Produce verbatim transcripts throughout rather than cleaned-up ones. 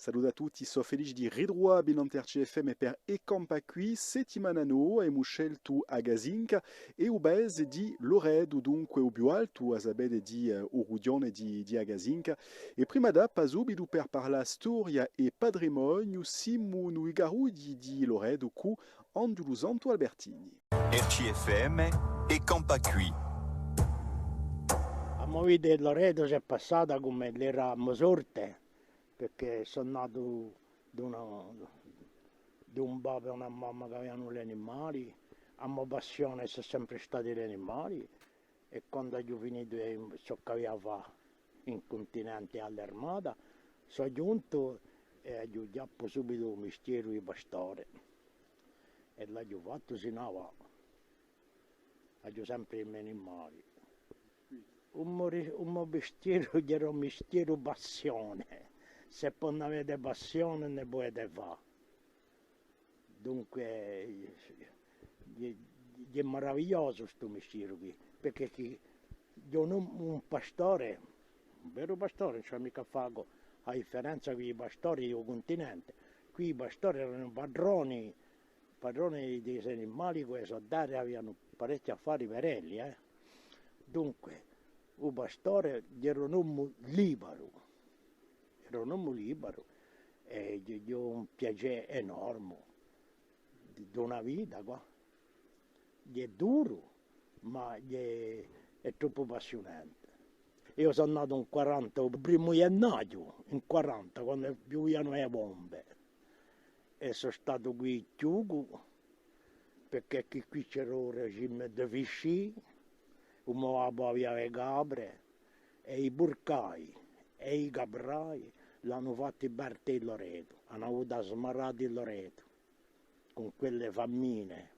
Salutu à tutti, sò felice di ritruvà vi nant'à R C F M per È campà quì, settimana nova, emu sceltu a Casinca è u paese di Loretu, dunque u più altu, a sapete, di, eh, u rughjone di, di a Casinca. È prima tappa subitu per parlà storia è patrimoniu, simu in i carrughji di Loretu cù Anghjulu Santu Albertini. R C F M, È campà quì. A mo vita in Loretu s'hè passata cum'ellu era a mo sorte, perchè sò natu d'un, d'un babbu è una mamma chì avianu l'animali, a mo passione sò sempre stati l'animali, è quandu aghju finitu, eh, ciò ch'avia à fà in cuntinente à l'armata, sò ghjuntu è aghju chjappu subitu u mistieru di pastore. È l'aghju fattu sin'avà. Aghju sempre i me animali. U mo ri-, u mo mistieru era un mistieru passione. S'è po ùn avete passione, ùn ne pudete fà. Dunque, hè, hè maravigliosu stu mistieru quì, perchè chì ghjè un, un pastore, un veru pastore, ùn ci hè micca à fà a differenza cù i pastori di u cuntinente. Quì i pastori eranu patroni, patroni di sti animali, cù i so terri, avianu parechji affari per elli, eh. Dunque, u pastore era un omu liberu, era un omu liberu, è ghjè, ghjè un piacè enorme di, d'una vita, quà. Ghjè duru, ma ghjè, hè troppu appassiunante. Eiu sò natu in quaranta, u primu ghjennaghju, in quaranta, quandu piuvianu e bombe. È sò statu quì chjucu, perchè chì quì c'era u regime de Vichy, u mo babbu avia e capre, è i purcai è i caprai l'anu fatti parte in Loretu, anu avutu a smarrata in Loretu, cù quelle famine.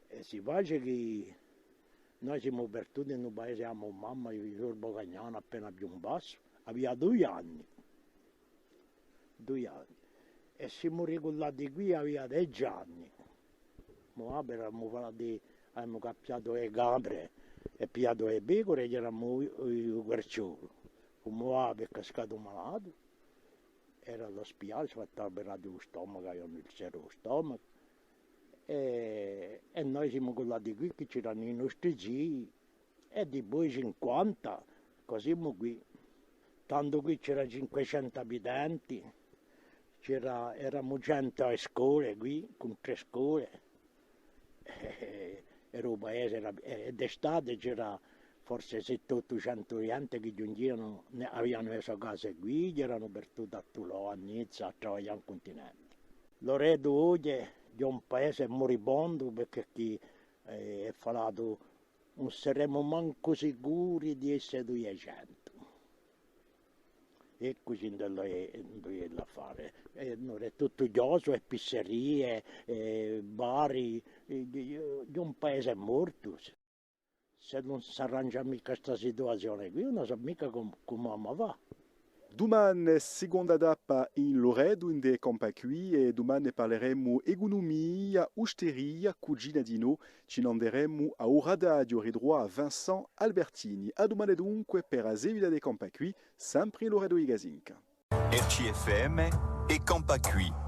È si face chì noi simu partuti in u paese di a mo mamma, in Sorbo Cagnano, appena più in bassu, avia dui anni. Dui anni. È simu ricullati quì, avia dece anni. Mo babbu, eramu falati, avemu cappiatu e capre è pigliatu e pecure, è eramu u, u, u querciolu. Cum'è babbu hè cascatu malatu, era à l'ospidale, s'hè fattu operà di u stomacu, avia un ulcera à u stomacu. È, è noi simu cullati quì, chì c'eranu i nostri zii, è dipoi cinquanta, cusì simu quì. Tandu quì c'era cinquecentu abitanti, c'era, eramu centu à e scole quì, cù trè scole. Eh, era u paese, era, eh, è d'estate c'era forse sette, ottucentu ghjente chì ghjunghjianu, ne, avianu e so case quì, eranu partuti à Tulò, à Nizza, à travaglià in cuntinente. Loretu oghje hè un paese muribondu, perchè chì, eh, hè falatu, ùn seremu mancu sicuri di esse duiecentu. È cusì ind'è, ind'è l'affare. È ora hè tuttu chjosu, è pizzerie, è bar, è, hè, hè un paese mortu. S'ellu ùn s'arrangia micca sta situazione quì, eiu ùn sò micca cum-, cumu emu à fà. Dumane, seconda tappa in Loretu, ind'è È campà quì, è dumane parleremu ecunumia, usteria, cucina dinò, ci n'anderemu à u Rataghju à ritruvà à Vincent Albertini. À dumane dunque per a seguita d'È campà quì, sempre in Loretu di Casinca. R C F M, È campà quì.